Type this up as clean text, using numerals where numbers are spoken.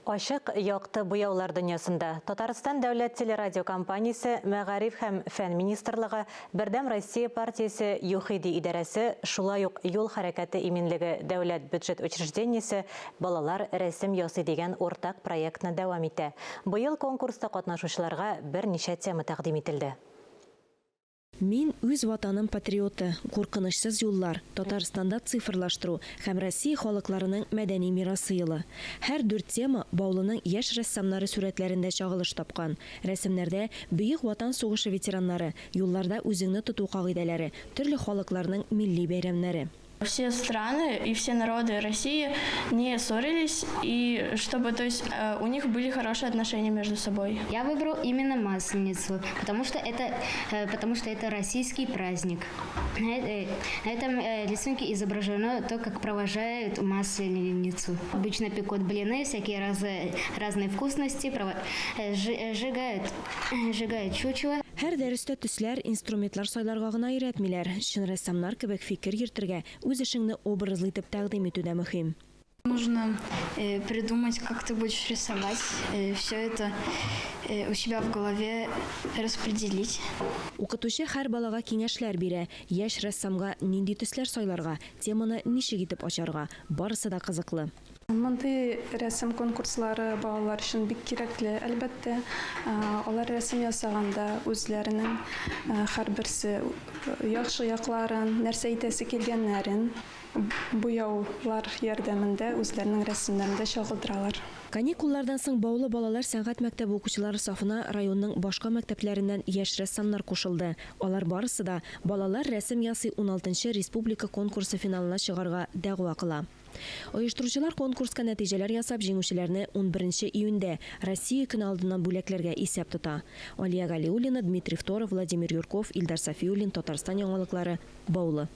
Ачык, якты буяулар дөньясында. Татарстан дәүләт телерадиокомпаниясе, Мәгариф һәм фән министрлыгы, Бердәм Россия партиясе ЮХИДИ идарәсе, шулай ук Юл хәрәкәте иминлеге дәүләт бюджет учреждениесе Балалар рәсем ясый дигән уртак проектны дәвам итә. Быел конкурста катнашучыларга берничә тема тәкъдим ителде. Мин, үз Ватаным патриоты, Куркынычсыз юллар, Татарстанда цифрлаштыру һәм Россия халыкларының мәдәни мирасы елы. Һәр дүрт тема Баулының яшь рәссамнары сурәтләрендә чагылыш тапкан. Рәсемнәрдә, Бөек Ватан сугышы ветераннары, юлларда үзеңне тоту кагыйдәләре, төрле халыкларның милли бәйрәмнәре. Все страны и все народы России не ссорились, и чтобы, то есть, у них были хорошие отношения между собой. Я выбрал именно Масленицу, потому что это российский праздник. На этом рисунке изображено то, как провожают Масленицу. Обычно пекут блины, всякие разные вкусности, сжигают чучело. Һәр дәрестә төсләр, инструментлар сайларга гына өйрәтмиләр. Чын рәссамнар кебек фикер йөртергә, үз эшеңне образлы итеп тәкъдим итү дә мөһим. Нужно придумать, как ты будешь рисовать, все это у себя в голове распределить. Укытучы һәр балага киңәшләр бирә. Яшь рәссамга нинди төсләр сайларга, теманы ничек итеп ачарга, барысы да кызыклы. Мондый рәсем конкурслары балалар өчен бик кирәкле, әлбәттә. Алар рәсем ясаганда үзләренең һәрберсе яхшы якларын, нәрсә әйтәсе килгәннәрен буяулар ярдәмендә үзләренең рәсемнәрендә чагылдыралар. Каникуллардан соң Баулы балалар сәнгать мәктәбе укучылары сафына районның башка мәктәпләреннән яшь рәссамнар кушылды. Алар барысы да Балалар рәсем ясый уналтынчы республика конкурсы финалына чыгарга дәгъва кыла. Оештыручылар конкурска нәтиҗәләр ясап, җиңүчеләрне унберенче июньдә, Россия көне алдыннан бүләкләргә исәп тота. Алия Галиуллина, Дмитрий Второв, Владимир Юрков, Илдар Сафиуллин, Татарстан яңалыклары, Баулы.